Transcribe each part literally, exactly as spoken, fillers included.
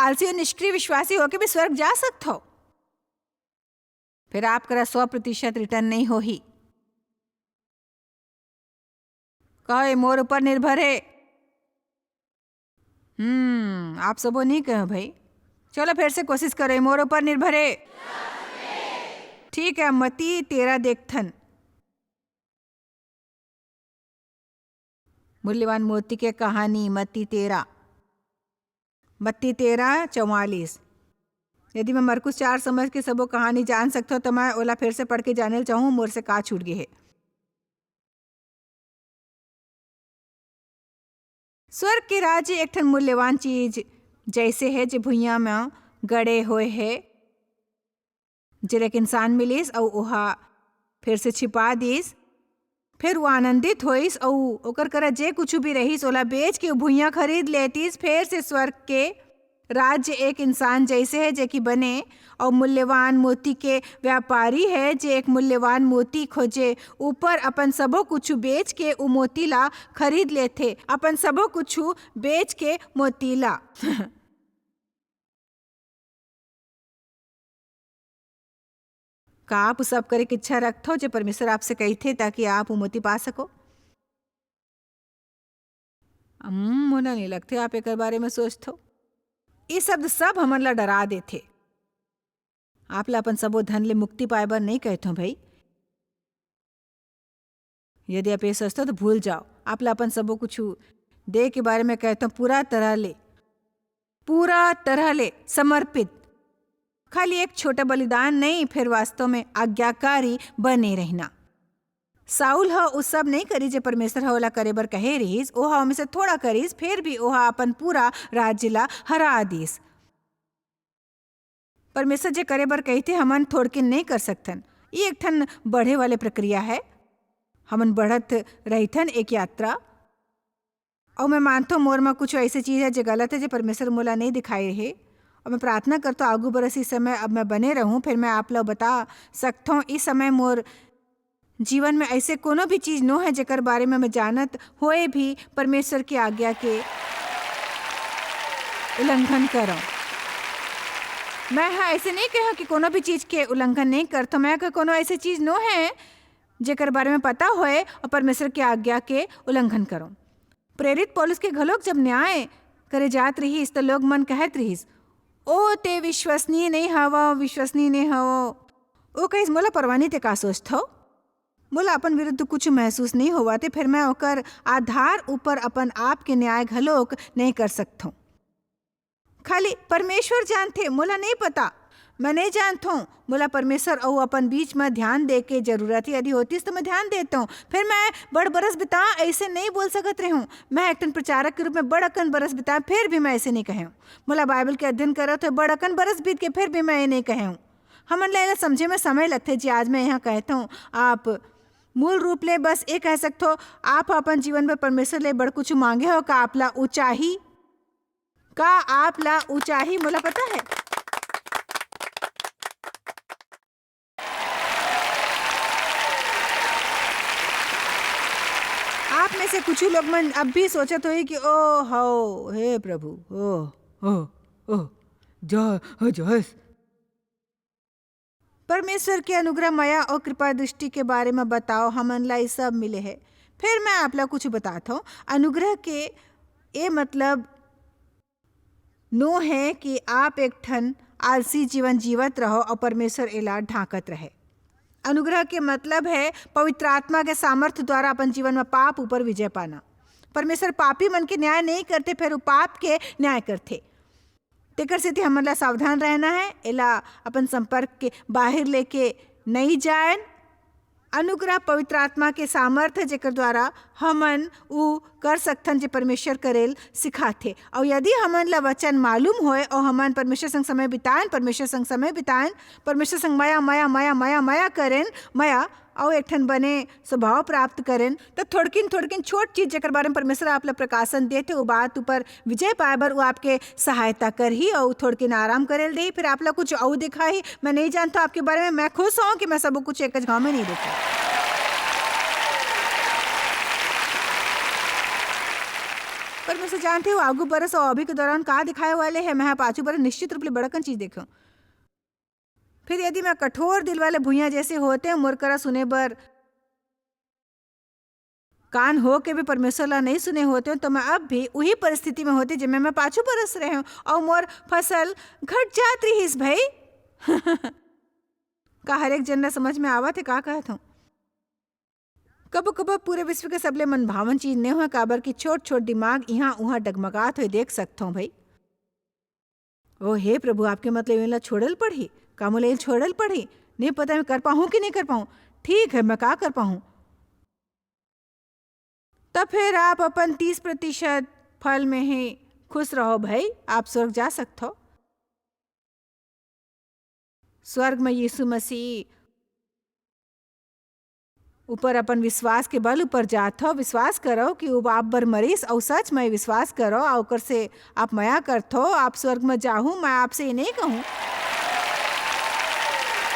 आलसी और निष्क्रिय विश्वासी होके भी स्वर्ग जा सकत हो, फिर आप करा सौ प्रतिशत रिटर्न नहीं होही। कहो, ये मोर ऊपर निर्भर है। हम्म, आप सबो नहीं कहो भाई। चलो, फिर से कोशिश करो, ये मोर ऊपर निर्भर है। ठीक है, मत्ती तेरह देखथन। मूल्यवान मोती के कहानी, मत्ती तेरह, मत्ती तेरह चौवालीस। यदि मैं मरकुस चार समझ के सबो कहानी जान सकथो, तो मैं ओला फिर से पढ़ के जाने ल चाहूँ, मोर से का छूट गे हे। स्वर्ग के राज्य एक ठन मूल्यवान चीज जैसे हे, जे भुइयां म गड़े होए हे, जेला एक इंसान मिलिस अऊ ओहा फेर से छिपा दिस। फेर वो आनंदित होइस अऊ ओकर करा जे कुछु भी रहिस, ओला बेच के वो भुइयां खरीद लेतिस। फेर से स्वर्ग के राज्य एक इंसान जैसे हे, जे कि बने अऊ मूल्यवान मोती के व्यापारी हे, जे एक मूल्यवान मोती खोजे, ऊपर अपन सबो कुछु बेच के उ मोती ला खरीद लेथे, अपन सबो कुछु बेच के मोती ला। का आप उ सब करे के इच्छा रखथो, जे परमेश्वर आपसे कहिथे, ताकि आप उ मोती पा सको? हम्म, मोला नहीं लगथे, आप एकर बारे में सोचथो। ये शब्द सब हमन ला डरा देथे। आप ला अपन सबो धन ले मुक्ति पाए बर नहीं कहथो, भाई। यदि आप ये सोचथो, तो भूल जाओ। आप ला अपन सबो कुछु दे के बारे में कहथो, पूरा तरह ले, पूरा तरह ले समर्पित। खाली एक छोटा बलिदान नहीं, फिर वास्तव में आज्ञाकारी बने रहना। साउल ह उ सब नहीं करिस, जे परमेश्वर ह ओला करे बर कहे रिहिस। ओहा ओमे से थोड़ा करिस, फेर भी ओहा अपन पूरा राज्य ला हरा दिस। परमेश्वर जे करे बर कहिथे, हमन थोड़किन नहीं कर सकथन। ये एक ठन बढ़े वाले प्रक्रिया है। हमन बढ़त रहिथन एक यात्रा। अउ मैं मानथों, मोर म कुछ ऐसे चीज है, जे गलत है, जे परमेश्वर मोला नहीं दिखाए रहे। अउ मैं प्रार्थना करथों, आगू बरस इस समय अब मैं बने रहूं, फिर मैं आप ला बता सकथों। इस समय मोर जीवन में ऐसे कोनो भी चीज नो है, जेकर बारे में मैं जानत होए भी परमेश्वर की आज्ञा के उल्लंघन करो। मैं ह ऐसे नहीं कहो कि कोनो भी चीज के उल्लंघन नहीं करथों। मैं ह कोनो ऐसे चीज नो है, जेकर बारे में पता होए और परमेश्वर की आज्ञा के उल्लंघन करो। प्रेरित पौलुस के घलोक जब न्याय करे जात रिहिस, त लोग मन कहत रिहिस, "ओ, ते विश्वसनीय नहीं हवव, विश्वसनीय नहीं हवव।" ओ कहिस, "मोला परवानी ते का सोचथव? मोला अपन विरुद्ध कुछ महसूस नहीं होवत हे, फिर मैं ओकर आधार ऊपर अपन आप के न्याय घलोक नहीं कर सकथों।" खाली परमेश्वर जानथे, मोला नहीं पता। मैं नहीं जानथों, मोला परमेश्वर अउ अपन बीच म ध्यान दे के जरूरत हे। यदि होतिस, त मैं ध्यान देतों। फिर मैं बड़ बरस बिता ऐसे नहीं बोल सकत रहूं। मैं एक ठन प्रचारक के रूप में बड़ अकन बरस बिता, फिर भी मैं ऐसे नहीं कहेंव। मोला बाइबल के अध्ययन करत हुए बड़ अकन बरस बीत के, फिर भी मैं ये नहीं कहेंव। हमन ला एला समझे में समय लगथे, जे आज मैं यहाँ कहथों। आप मूल रूप ले बस ये कह सकथो, आप ह अपन जीवन बर परमेश्वर ले बड़ कुछ मांगे हो, का आप ला ऊ चाही? का आप ला ऊंचाई मोला पता है? आप में से कुछ लोग मन अब भी सोचत होही कि "ओ हो, हे प्रभु, ओ, ओ, ओ, जा, हो जस।" परमेश्वर के अनुग्रह, मया और कृपा दृष्टि के बारे में बताओ, हमन ला ये सब मिले है। फिर मैं आप ला कुछ बताता हूँ। अनुग्रह के ए मतलब नो है कि आप एक ठन आलसी जीवन जीवत रहो और परमेश्वर एला ढांकत रहे। अनुग्रह के मतलब है पवित्र आत्मा के सामर्थ्य द्वारा अपन जीवन में पाप ऊपर विजय पाना। परमेश्वर पापी मन के न्याय नहीं करथे, फिर वो पाप के न्याय करथे। तेकर सेती हमन ला सावधान रहना है, एला अपन संपर्क के बाहिर लेके नई जायन। अनुग्रह पवित्र आत्मा के सामर्थ है, जेकर द्वारा हमन उ कर सकथन, जे परमेश्वर करेल सिखाथे। अउ यदि हमन ला वचन मालूम होए अउ हमन परमेश्वर संग समय बिताएन, परमेश्वर संग समय बिताएन, परमेश्वर संग मया, मया, मया, मया, मया करेन, मया अउ एक ठन बने स्वभाव प्राप्त करेन, त थोड़किन, थोड़किन छोट चीज, जेकर बारे में परमेश्वर आप ला प्रकाशन देथे, वो बात ऊपर विजय पाए बर वो आपके सहायता करही अउ थोड़किन आराम करे ल देही। फिर आप ला कुछ अउ दिखाही। मैं नहीं जानता आपके बारे में, मैं खुश हूँ कि मैं सब कुछ एक घाव में नहीं देखा। परमेश्वर जानथे, वो आगू बरस अउ अभी के दौरान का दिखाए वाले हे। मैं पाछू बरस निश्चित रूप ले बड़कन चीज देखेंव। फिर यदि मैं कठोर दिल वाले भुइयां जैसे होते, मोर करा सुने बर कान हो के भी परमेश्वर ला नहीं सुने होते, तो मैं अब भी उही परिस्थिति में होते, जेमे मैं पाछू बरस रहे हूँ, अउ मोर फसल घट जात रहिस भाई। का हर एक जन ला समझ में आवत हे का कहत हूँ? कबो-कबो पूरे विश्व के सबले मनभावन चीज ने होय, काबर कि छोट-छोट दिमाग इहाँ-उहाँ डगमगात होय देख सकथौं भई। ओ हे प्रभु, आपके मतलब एला छोड़ल पड़ही? का मोला एला छोड़ल पड़ही? नहीं पता मैं कर पाहूँ कि नहीं कर पाहूँ। ठीक है, मैं का कर पाहूँ? त फेर आप अपन तीस प्रतिशत फल में ही खुश रहो भई, आप स्वर्ग जा सकथो। स्वर्ग में यीशु मसीह ऊपर अपन विश्वास के बल ऊपर जात हो, विश्वास करो कि वो आप बर मरीस, अउ सच में विश्वास करो, अउ ओकर से आप मया करथो, आप स्वर्ग में जाहू। मैं आपसे ये नहीं कहूँ,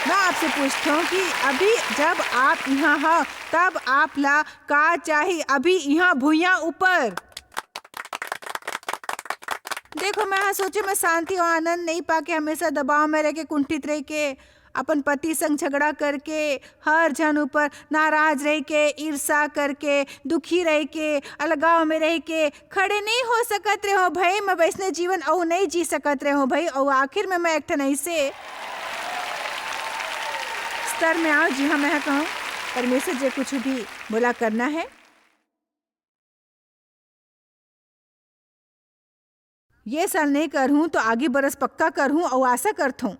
मैं आपसे पूछता हूँ कि अभी जब आप यहाँ हो, तब आप ला का चाही अभी यहाँ भुइयां ऊपर? देखो, मैं हा सोचे, मैं शांति और आनंद नहीं पाके हमेशा दबाव में रह के, कुंठित रह के, अपन पति संग झगड़ा करके, हर झन ऊपर नाराज रह के, ईर्षा करके, दुखी रह के, अलगाव में रह के खड़े नहीं हो सकत रहे हो भाई। मैं वैसने जीवन अउ नहीं जी सकत रहे हो भाई। अउ आखिर में मैं एक ठन ऐसे स्तर में आऊं, जिहां मैं कहूं, परमेश्वर जे कुछ भी मोला करना है, ये साल नहीं करहूं तो आगे बरस पक्का करहूं अउ आशा करथों।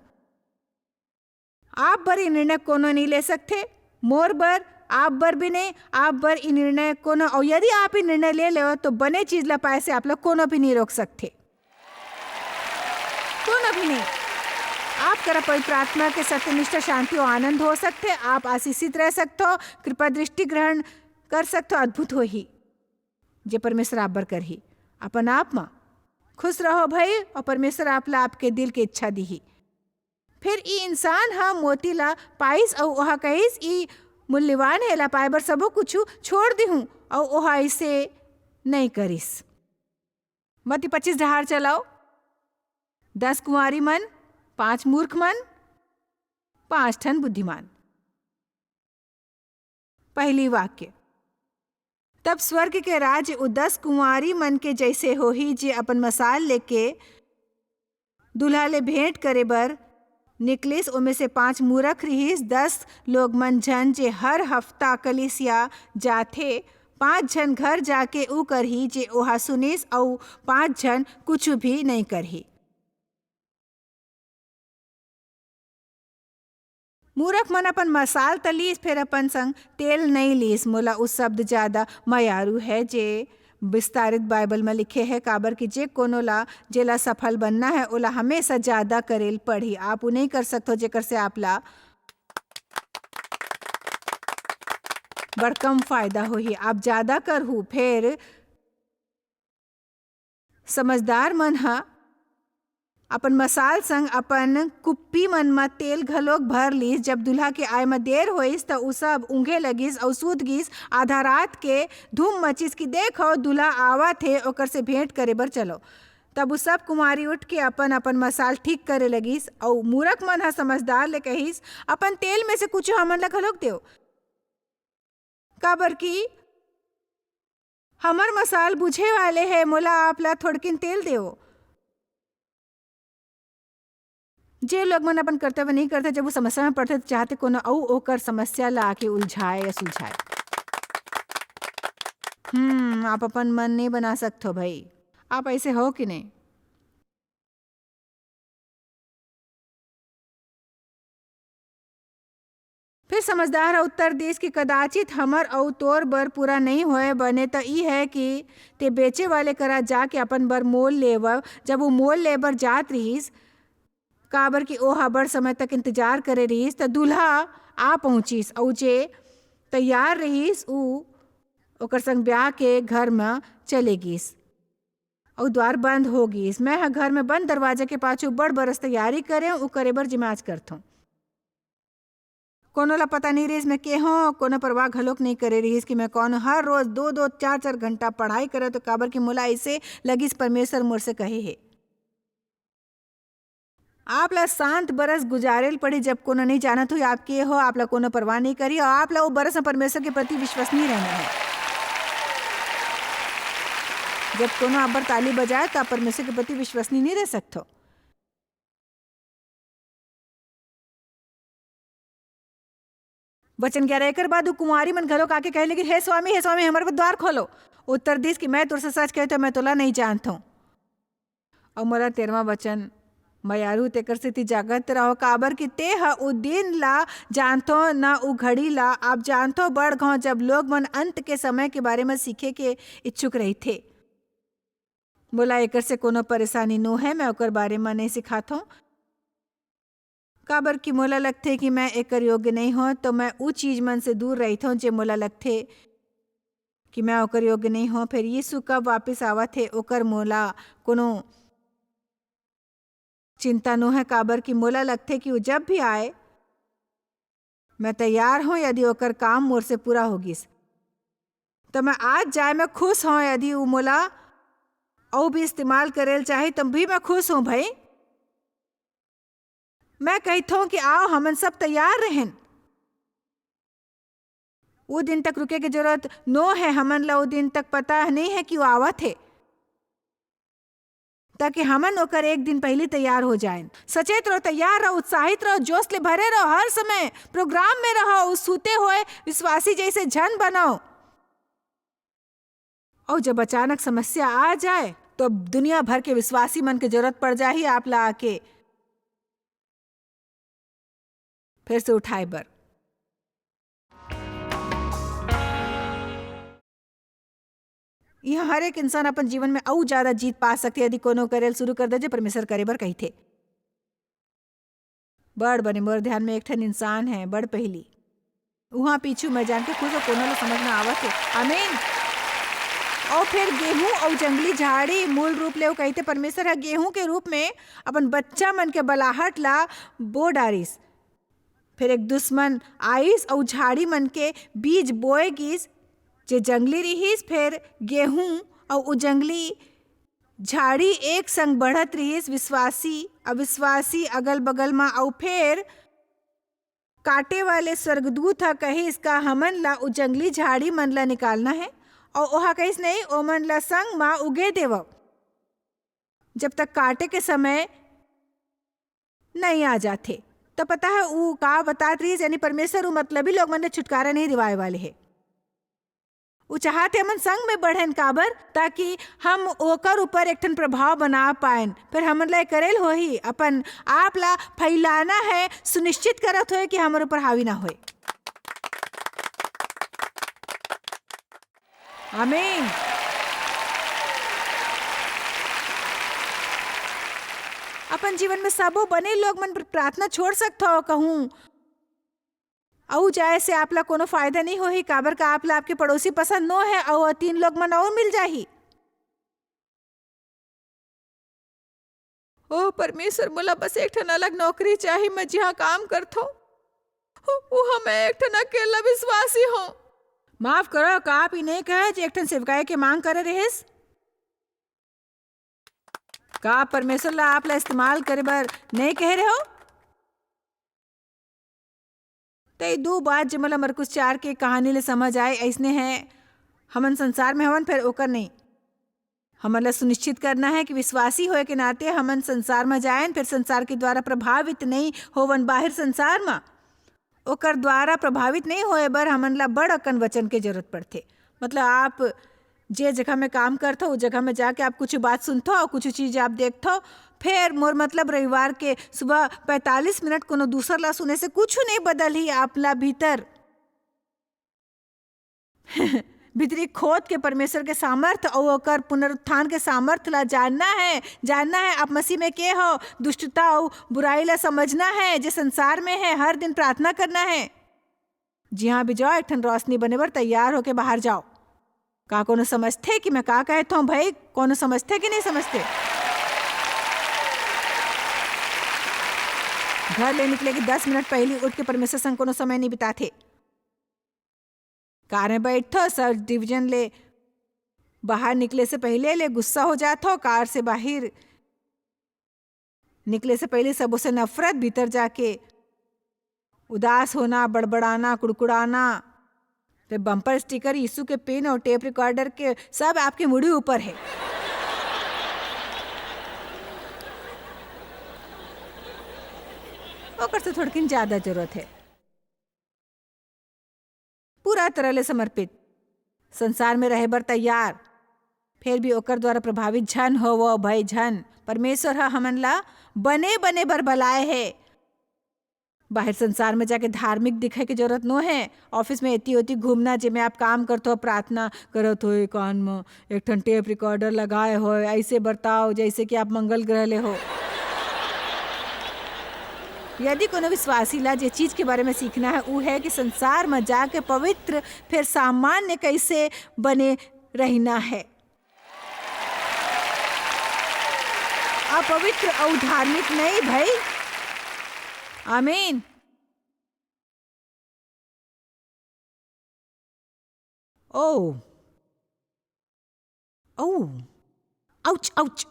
आप बर ये निर्णय कोनो नहीं ले सकथे, मोर बर, आप बर भी नहीं, आप बर ये निर्णय कोनो, अउ यदि आप ये निर्णय ले लेव तो बने चीज ला पाए से आप ला कोनो भी नहीं रोक सकथे, कोनो भी नहीं। आप करा पवित्र आत्मा के सत्यनिष्ठा, शांति और आनंद हो सकथे, आप आशीषित रह सकथो, कृपा दृष्टि ग्रहण कर सकथो, अद्भुत होही जे परमेश्वर आप बर करही। अपन आप मा खुश रहो भाई, और परमेश्वर आप ला आपके दिल के इच्छा दीही। फिर ई इंसान ह मोती ला पाइस अउ ओहा कहिस, "ई मूल्यवान हे, एला पाए बर सबो कुछु छोड़ दिहूं," अउ ओहा अइसे नइ करिस। मत्ती पच्चीस डहार चलाओ। दस कुंवारी मन, पांच मूर्ख मन, पांच ठन बुद्धिमान। पहली वाक्य, तब स्वर्ग के राज्य उ दस कुंवारी मन के जैसे होही, जे अपन मसाल लेके दूल्हा ले भेंट करे बर निकलिस। ओमे से पांच मूरख रिहिस, दस लोग मन झन, जे हर हफ्ता कलीसिया जाथे। पांच झन घर जाके उ करही, जे ओहा सुनिस, अउ पांच झन कुछु भी नइ करही। मूरख मन अपन मसाल त लीस, फेर अपन संग तेल नइ लीस। मोला उ शब्द ज्यादा मयारू हे, जे विस्तारित बाइबल म लिखे हे, काबर कि जे कोनो ला, जेला सफल बनना हे, ओला हमेशा ज्यादा करेल पड़ही। आप उ नइ कर सकथो, जेकर से आप ला बड़ कम फायदा होही। आप ज्यादा करहू, फेर समझदार मन ह अपन मसाल संग अपन कुप्पी मन म तेल घलोक भर लीस। जब दूल्हा के आय म देर होइस, त उ सब ऊंघे लगिस अउ सूत गिस। आधा रात के धूम मचिस कि, "देखो, दूल्हा आवत हे, ओकर से भेंट करे बर चलो।" तब उ सब कुंवारी उठ के अपन-अपन मसाल ठीक करे लगिस, अउ मूरख मन ह समझदार ले कहिस, "अपन तेल में से कुछ हमन ला घलोक देव, काबर कि हमर मसाल बुझे वाले हे, मोला आप ला थोड़किन तेल देव।" जे लोग मन अपन कर्तव्य नहीं करते, जब वो समस्या में पड़थे, तो चाहते कोनो अउ ओकर समस्या ला आके उलझाए या सुलझाए। हम्म, आप अपन मन नहीं बना सकथो भाई। आप ऐसे हो कि नहीं? फिर समझदार ह उत्तर दिस कि कदाचित हमर अउ तोर बर पूरा नइ होय, बने त ई हे कि ते बेचे वाले करा जाके अपन बर मोल लेवव। जब वो मोल ले बर जात रिहिस, काबर कि ओहा बड़ समय तक इंतजार करे रिहिस, त दूल्हा आ पहुंचिस, अउ जे तैयार रिहिस, ऊ ओकर संग ब्याह के घर म चले गिस, अउ द्वार बंद हो गिस। मैं ह घर म बंद दरवाजा के पाछू बड़ बरस तैयारी करेंव, ऊ करे बर जिमाच करथों। कोनो ला पता नहीं रहिस मैं के हों, कोनो परवाह घलोक नहीं करे रहिस कि मैं कौन हों। हर रोज दो दो, चार चार घंटा पढ़ाई करे तो काबर कि मोला ऐसे लगिस परमेश्वर मोर से कहे हे। आप ला शांत बरस गुजारे ल पड़ही, जब कोनो नहीं जानत होही आप के हो, आप ला कोनो परवाह नहीं करी और आप ला वो बरस में परमेश्वर के प्रति विश्वसनीय रहना है। जब कोनो अब्बर ताली बजाए तो आप परमेश्वर के प्रति विश्वसनीय नहीं रह सकत हो। वचन ग्यारह, एकर बाद वो कुंवारी मन घलो आके कहे लगिन, "हे स्वामी, हे स्वामी, हमर बर द्वार खोलो।" उत्तर दिस कि, "मैं तोर से सच कहत हों, मैं तोला नहीं जानत हों।" अउ मोला तेरहवाँ वचन, मयारू, तेकर सेती जागत रहो, काबर कि ते ह उ दिन ला जानथो, न उ घड़ी ला। आप जानथो, बड़ घाव जब लोग मन अंत के समय के बारे म सीखे के इच्छुक रहिथे। मोला एकर से कोनो परेशानी नो है, मैं ओकर बारे म नहीं सिखाथों। काबर कि मोला लगथे कि मैं एकर योग्य नहीं हों, तो मैं उ चीज मन से दूर रहिथों, जे मोला लगथे कि मैं ओकर योग्य नहीं हों। फिर यीशु कब वापिस आवत हे, ओकर मोला कोनो चिंता नो है, काबर कि मोला लगथे कि वो जब भी आए, मैं तैयार हों, यदि ओकर काम मोर से पूरा हो गिस, तो मैं आज जाए, मैं खुश हों, यदि वो मोला अउ भी इस्तेमाल करे ल चाही, तब भी मैं खुश हों, भाई। मैं कहिथों कि आओ, हमन सब तैयार रहेन। वो दिन तक रुके के जरूरत नो है, हमन ला वो दिन तक पता नहीं है कि वो आवत हे, ताकि हमन ओकर एक दिन पहली तैयार हो जाएन। सचेत रहो, तैयार रहो, उत्साहित रहो, जोश ले भरे रहो, हर समय प्रोग्राम में रहो। उस सूते हुए विश्वासी जैसे झन बनो। अउ जब अचानक समस्या आ जाए, तो दुनिया भर के विश्वासी मन के जरूरत पड़ जाही आप ला आके फिर से उठाए बर। यहाँ हर एक इंसान अपन जीवन में अउ ज्यादा जीत पा सकथे, यदि कोनो करे ल शुरू कर दे, जे परमेश्वर करे बर कहिथे। बड़ बने, मोर ध्यान में एक ठन इंसान है, बड़ पहली। उहाँ पीछू मैं जान के खुश हो, कोनो ला समझ ना आवत हे। आमीन। अउ फिर गेहूं अउ जंगली झाड़ी, मूल रूप ले वो कहिथे, परमेश्वर ह गेहूं के रूप में अपन बच्चा मन के बलाहट ला बो डारिस। फिर एक दुश्मन आइस अउ झाड़ी मन के बीज बोए गिस, जे जंगली रिहिस, फिर गेहूं अउ उ जंगली झाड़ी एक संग बढ़त रिहिस, विश्वासी, अविश्वासी, अगल-बगल म, अउ फेर काटे वाले स्वर्गदूत ह कहिस, "का हमन ला उ जंगली झाड़ी मन ला निकालना हे?" अउ ओहा कहिस, "नहीं, ओमन ला संग म उगे देवव, जब तक काटे के समय नहीं आ जाथे।" त पता है उ का बतात रिहिस, यानी परमेश्वर उ मतलबी लोग मन ले छुटकारा नहीं दिवाए वाले हे। उ चाहत हे हमन संग में बढ़न, काबर? ताकि हम ओकर ऊपर एक ठन प्रभाव बना पाएन। फिर हमन ला ए करे ल होही, अपन आप ला फैलाना है, सुनिश्चित करत होए कि हमर ऊपर हावी ना होए। आमीन। अपन जीवन में सबो बने लोग मन प्रार्थना छोड़ सकथव कहूं, अउ जाए से आप ला कोनो फायदा नहीं होही, काबर का आप ला आपके पड़ोसी पसंद नो है, अउ तीन लोग मन अउ मिल जाही। ओ परमेश्वर, मोला बस एक ठन अलग नौकरी चाही, मैं जिहाँ काम करथों, उहाँ मैं एक ठन अकेला विश्वासी हों। माफ करो, का आप ही नहीं कहे जे एक ठन सेवकाई के मांग करे रहिस? का आप परमेश्वर ला आप ला इस्तेमाल करे बर नहीं कहे रहे हो? त ये दू बात, जे मोला मरकुस चार के कहानी ले समझ आए, अइसने है, हमन संसार में हवन, फिर ओकर नहीं। हमन ला सुनिश्चित करना है कि विश्वासी होए के नाते हमन संसार में जाएन, फिर संसार के द्वारा प्रभावित नहीं होवन। बाहर संसार में ओकर द्वारा प्रभावित नहीं होए बर हमन ला बड़ अकन वचन के जरूरत पड़थे। मतलब, आप जे जगह में काम करथो, उ जगह में जाके आप कुछ बात सुनथो और कुछ चीज आप देखथो। फिर मोर मतलब, रविवार के सुबह पैंतालीस मिनट कोनो दूसर ला सुने से कुछ नहीं बदलही आप ला भीतर। भीतरी खोद के परमेश्वर के सामर्थ और ओकर पुनरुत्थान के सामर्थ ला जानना है, जानना है आप मसीह में के हो, दुष्टता और बुराई ला समझना है, जे संसार में है, हर दिन प्रार्थना करना है। जिहाँ भी जाओ, एक ठन रोशनी बने बर तैयार होके बाहर जाओ। का कोनो समझथे कि मैं का कहत हूँ भाई? कोनो समझथे कि नहीं समझथे? घर ले निकले के दस मिनट पहिली उठ के परमेसर संग कोनो समय नइ बिताथे। कार में बइठथो, सब डिवीजन ले बाहिर निकले से पहिले ले गुस्सा हो जाथो, कार से बाहिर निकले से पहिले सबो से नफरत, भीतर जाके उदास होना, बड़बड़ाना, कुड़कुड़ाना, फेर बम्पर स्टिकर, यीशु के पिन अउ टेप रिकॉर्डर के, सब आपके मुड़ी ऊपर हे। ओकर से थोड़किन ज्यादा जरूरत हे। पूरा तरह ले समर्पित, संसार में रहे बर तैयार, फेर भी ओकर द्वारा प्रभावित झन होवो, भई झन। परमेसर ह हमन ला बने बने बर बलाए हे। बाहिर संसार में जाके धार्मिक दिखे के जरूरत नो हे। ऑफिस में एती ओती घूमना, जेमे आप काम करत हो, प्रार्थना करत हो, ए कान म एक ठन टेप रिकॉर्डर लगाए हो, अइसे बरताव जइसे कि आप मंगल ग्रह ले हो। यदि कोनो विश्वासी ला जे चीज के बारे में सीखना हे, ऊ हे कि संसार म जाके पवित्र फेर सामान्य कइसे बने रहिना हे। अपवित्र अउ धार्मिक नइ भई। आमीन। ओ, ओ, आउच, आउच।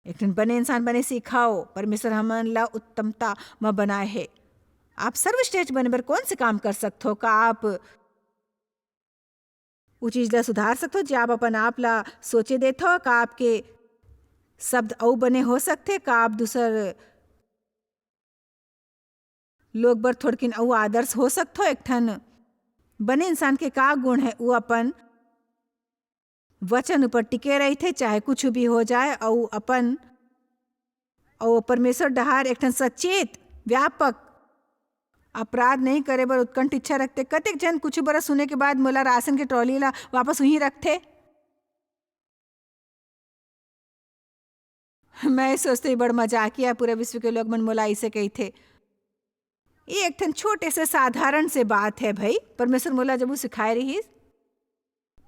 एक ठन बने इंसान बने सीखव। परमेसर हमन ला उत्तमता म बनाए हे। आप सर्वश्रेष्ठ बने बर कोन से काम कर सकथो? का आप ओ चीज ला सुधार सकथो, जे आप अपन आप ला सोचे देथो? का आपके शब्द अउ बने हो सकथे? का आप दूसर लोग बर थोड़किन अउ आदर्श हो सकथो? एक ठन बने इंसान के का गुण हे? ऊ अपन वचन ऊपर टिके रहिथे, चाहे कुछ भी हो जाए, अउ अपन, अउ परमेसर डहार एक ठन सचेत, व्यापक, अपराध नहीं करे बर उत्कंठ इच्छा रखथे। कतेक झन कुछ बरस सुने के बाद मोला राशन के ट्रॉली ला वापस उहीं रखथे। मैं सोचते ही बड़ मजाकिया, पूरा विश्व के लोग मन मोला अइसे कहिथे। ये एक ठन छोटे से साधारण से बात हे भई, परमेसर मोला जब वो सिखाए रहिस,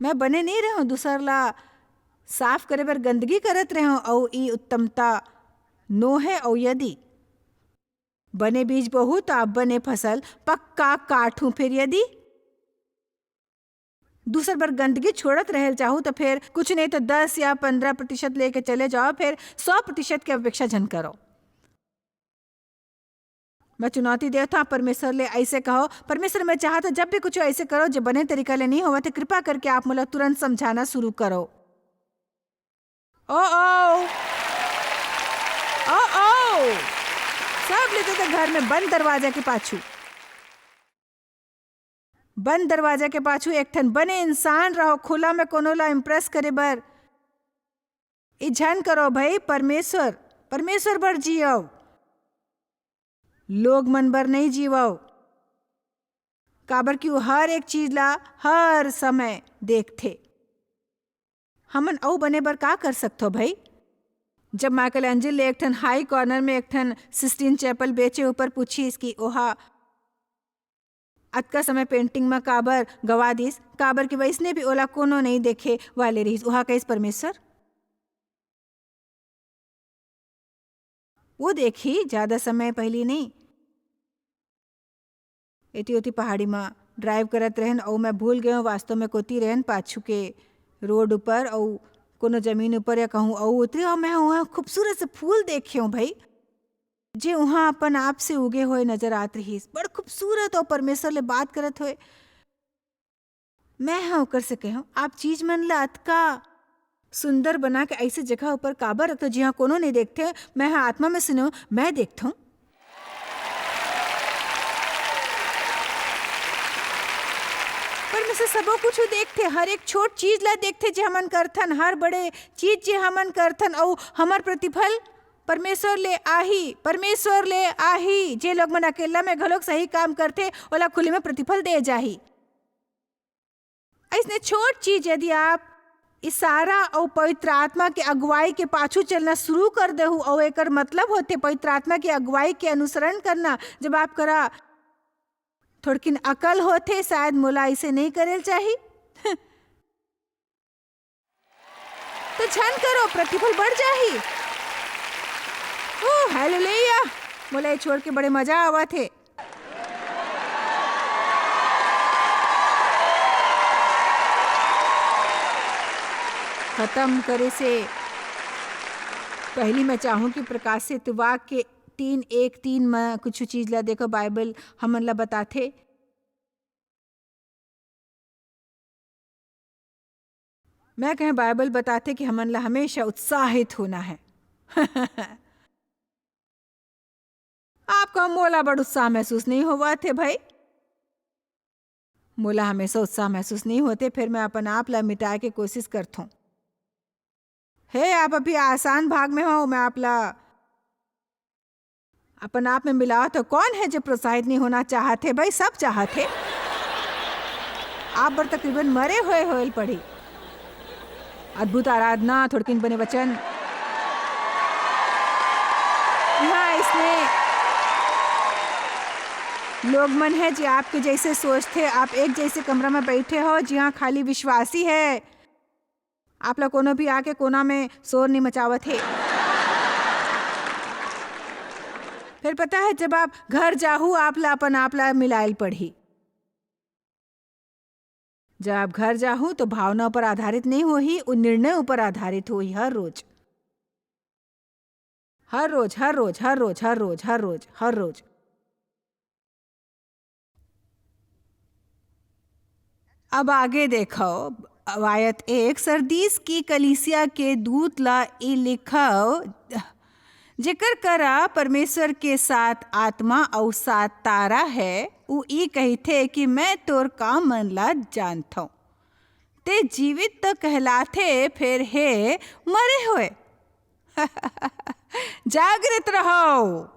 मैं बने नहीं रहूं, दूसर ला साफ करे बर गंदगी करत रहूं, अउ ई उत्तमता नो हे। अउ यदि बने बीज बोहू, त बने फसल पक्का काटहूं। फेर यदि दूसर बर गंदगी छोड़त रहल चाहू, त फेर कुछ नहीं त दस या पन्द्रह प्रतिशत लेके चले जाओ, फेर सौ प्रतिशत के अपेक्षा झन करो। मैं चुनौती देत हूं, परमेसर ले अइसे कहो, "परमेसर, मैं चाहत हूं, जब भी कुछ अइसे करो, जो बने तरीका ले नहीं होवत हे, कृपा करके आप मोला तुरंत समझाना शुरू करो।" ओ, ओ। ओ, ओ। सब ले जाते घर में बंद दरवाजा के पाछू। बंद दरवाजा के पाछू एक ठन बने इंसान रहो, खुला में कोनो ला इम्प्रेस करे बर। ई झन करो भई, परमेसर, परमेसर बर जियव, लोग मन बर नहीं जीवव। काबर कि वो हर एक चीज ला हर समय देखथे। हमन अउ बने बर का कर सकथो भई? जब माइकल एंजिल ले एक ठन हाई कॉर्नर में एक ठन सिस्टीन चैपल बेचे ऊपर पूछिस कि ओहा अतका समय पेंटिंग म काबर गवा दिस, काबर कि वइसने भी ओला कोनो नइ देखे वाले रिहिस। ओहा कहिस, "परमेसर, वो देखी, जादा समय पहिली नइ।" एती ओती पहाड़ी म ड्राइव करत रहेन अउ मैं भूल गेंव, वास्तव में कोती रहेन, पाछू के रोड ऊपर अउ कोनो जमीन ऊपर या कहूँ अउ उतरे, अउ मैं उहाँ खूबसूरत से फूल देखेंव भई, जे उहाँ अपन आप से उगे होए नजर आत रिहिस। बड़ खूबसूरत अउ परमेसर ले बात करत होए। मैं ह ओकर से कहेंव, "आप चीज मन ला अतका सुंदर बना के अइसे जगह ऊपर काबर रखथव, जिहाँ कोनो नइ देखथे?" मैं ह आत्मा में सुनेंव, "मैं देखथंव।" परमेसर सबो कुछु देखथे, हर एक छोट चीज ला देखथे, जे हमन करथन, हर बड़े चीज जे हमन करथन, अउ हमर प्रतिफल परमेसर ले आही, परमेसर ले आही। जे लोग मन अकेल्ला में घलोक सही काम करथे, ओला खुले में प्रतिफल दे जाही। अइसने छोट चीज यदि आप इशारा अउ पवित्र आत्मा के अगुवाई के पाछू चलना शुरू कर देहू, अउ एकर मतलब होथे पवित्र आत्मा के अगुवाई के अनुसरण करना। जब आप करा थोड़किन अकल होथे, शायद मोला अइसे नइ करेल चाही। तो झन करो, प्रतिफल बढ़ जाही। ओ, हालेलुया! मोला ये छोड़ के बड़े मजा आवत हे। खत्म करे से पहली मैं चाहूँ कि प्रकाशित वाक्य तीन एक तीन म कुछ चीज ला देखो, बाइबल हमन ला बताथे। मैं कहें बाइबल बताथे कि हमन ला हमेशा उत्साहित होना है। आपका मोला बड़ उत्साह महसूस नहीं होवत हे भाई? मोला हमेशा उत्साह महसूस नहीं होथे, फिर मैं अपन आप ला मिटाए के कोशिश करथों। हे, आप अभी आसान भाग में हो, मैं आप ला अपन आप में मिलावत हो। कौन है जो प्रोत्साहित नहीं होना चाहत हे भाई? सब चाहत हे। आप बर तकरीबन मरे हुए होयल पड़ी। अद्भुत आराधना, थोड़किन बने वचन। यहाँ इसने लोग मन है जी आपके जैसे सोचथे, आप एक जैसे कमरा में बैठे हो, जी हाँ, खाली विश्वासी है। आप ला कोनो भी आके कोना में शोर नहीं मचावत हे। फिर पता है, जब आप घर जाहू, आप ला अपन आप ला मिलायल पड़ही। जब आप घर जाहू, तो भावना ऊपर आधारित नहीं होही, उ निर्णय ऊपर आधारित होही। हर रोज, हर रोज, हर रोज, हर रोज, हर रोज, हर रोज, हर रोज। अब आगे देखो, आयत एक, सरदीस की कलीसिया के दूत ला ई लिखव, जेकर करा परमेश्वर के सात आत्मा अउ सात तारा है, उ ई कहिथे कि मैं तोर काम मन ला जानथव। ते जीवित तो कहलाथे, फेर हे मरे होए। जागृत रहव।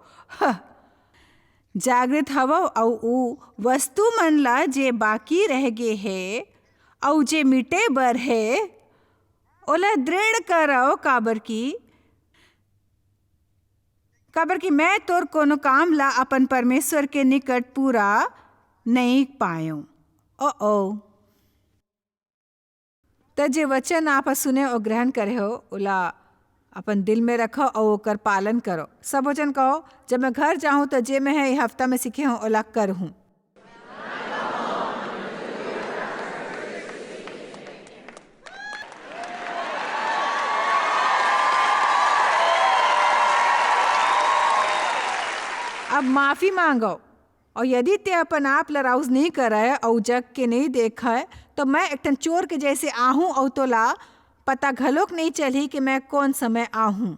जागृत हवव अउ उ वस्तु मन ला, जे बाकी रह गे हे अउ जे मिटे बर हे, ओला दृढ़ करव, काबर कि, काबर कि मैं तोर कोनो काम ला अपन परमेश्वर के निकट पूरा नइ पाएंव। ओ, ओ। त जे वचन आप ह सुने अउ ग्रहण करे हो, ओला अपन दिल में रखो अउ ओकर पालन करो। सब वचन कहो, "जब मैं घर जाहूं, त जे मैं ह ए हफ्ता में सीखे हूं, ओला करहूं।" अब माफी मांगो। अउ यदि ते अपन आप ला राउज नइ करय अउ जग के नइ देखय, त मैं एक ठन चोर के जैसे आहूं अउ तोला पता घलोक नइ चलही कि मैं कोन समय आहूं।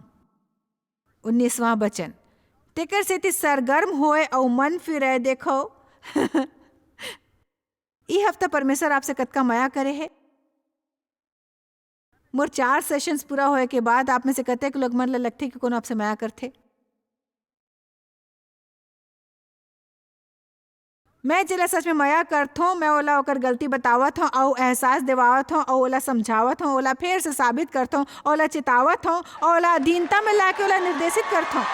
उन्नीसवाँ वचन, तेकर सेती सरगर्म होय अउ मन फिरय। देखो, ई हफ्ता परमेसर आपसे कतका मया करे हे। मोर चार सेशंस पूरा होए के बाद आप में से कतेक लोग मन ल लगथे कि कोनो आपसे मया करथे? मैं जेला सच में मया करथों, मैं ओला ओकर गलती बतावत हौं अउ एहसास देवावत हौं अउ ओला समझावत हौं, ओला फेर से साबित करथौं, ओला चेतावत हौं अउ ओला अधीनता में लाके ओला निर्देशित करथौं।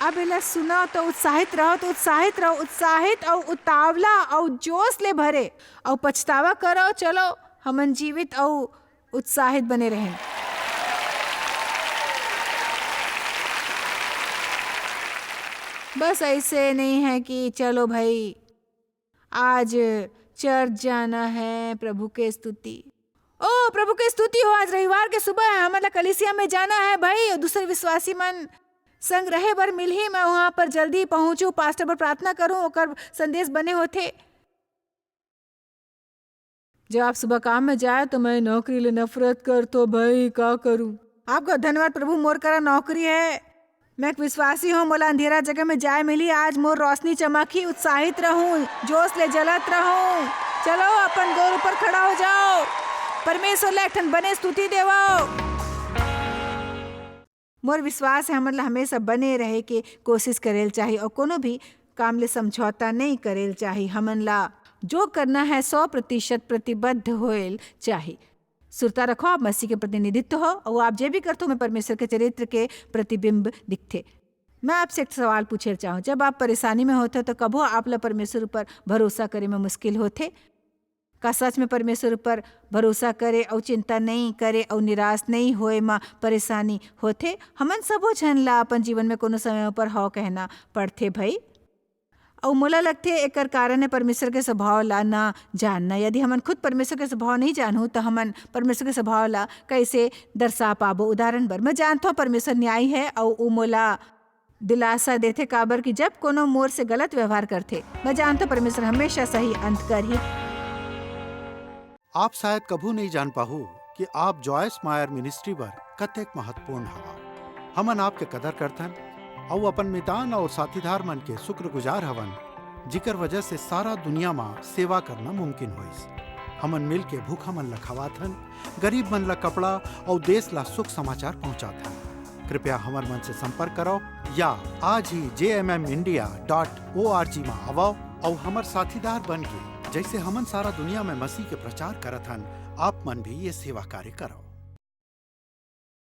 अब एला सुनव तो उत्साहित रहो, तो उत्साहित रहो, उत्साहित अउ उतावला अउ जोश ले भरे अउ पछतावा करो। चलो, हमन जीवित अउ उत्साहित बने रहें। बस ऐसे नहीं है कि चलो भाई, आज चर्च जाना है, प्रभु के स्तुति। ओ, प्रभु के स्तुति हो, आज रविवार के सुबह है, हमन ला कलीसिया में जाना है भाई, अउ दूसरे विश्वासी मन संग रहे बर मिलही। मैं वहां पर जल्दी पहुंचूं, पास्टर बर प्रार्थना करूं, ओकर संदेश बने होथे। जब आप सुबह काम में जाए तो मैं नौकरी ले नफरत करथों भाई, का करूं? आपका धन्यवाद प्रभु, मोर करा नौकरी है। मैं एक विश्वासी हौं, मोला अंधेरा जगह में जाए मिली, आज मोर रोशनी चमकही। उत्साहित रहूं, जोश ले जलत रहूं। चलो, अपन गोड़ ऊपर खड़ा हो जाओ, परमेश्वर ला एक ठन बने स्तुति देवो। मोर विश्वास है, हमन ला हमेशा बने रहे के कोशिश करेल चाही अउ कोनो भी काम ले समझौता नहीं करेल चाही। हमन ला जो करना है, सौ प्रतिशत प्रतिबद्ध होएल चाही। सुरता रखो, आप मसीह के प्रतिनिधित्व हो अउ आप जे भी करथो, में परमेश्वर के चरित्र के प्रतिबिंब दिखथे। मैं आपसे एक सवाल पूछे चाहूँ, जब आप परेशानी में होथे तो कभो आप ला परमेश्वर ऊपर भरोसा करे में मुश्किल होथे? का सच में परमेश्वर ऊपर भरोसा करे अउ चिंता नइ करे अउ निराश नइ होए म परेशानी होथे? हमन सबो झन ला अपन जीवन में कोनो समय ऊपर हव कहना पड़थे भई। अउ मोला लगथे एकर कारण है परमेश्वर के स्वभाव ला ना जानना। यदि हमन खुद परमेश्वर के स्वभाव नहीं जानहू त हमन परमेश्वर के स्वभाव ला कैसे दर्शा पाबो? उदाहरण बर मैं जानथव परमेश्वर न्यायी है अउ उ मोला दिलासा देथे, काबर कि जब कोनो मोर से गलत व्यवहार करथे, मैं जानथव परमेश्वर हमेशा सही अंत करही। आप शायद कभू नहीं जान पाहू कि आप जॉयस मायर मिनिस्ट्री बर कतेक महत्वपूर्ण हवा। हमन आपके कदर करथन अउ अपन मितान अउ साथीदार मन के शुक्रगुजार हवन, जिकर वजह से सारा दुनिया म सेवा करना मुमकिन होइस। हमन मिल के भूखा मन ल खवाथन, गरीब मन ल कपड़ा अउ देश ल शुभ समाचार पहुंचाथन। कृपया हमर मन से संपर्क करव या आज ही जे M M India dot O R G म आवव अउ हमर साथीदार बन के जैसे हमन सारा दुनिया में मसीह के प्रचार करत हन, आप मन भी ये सेवा कार्य करव।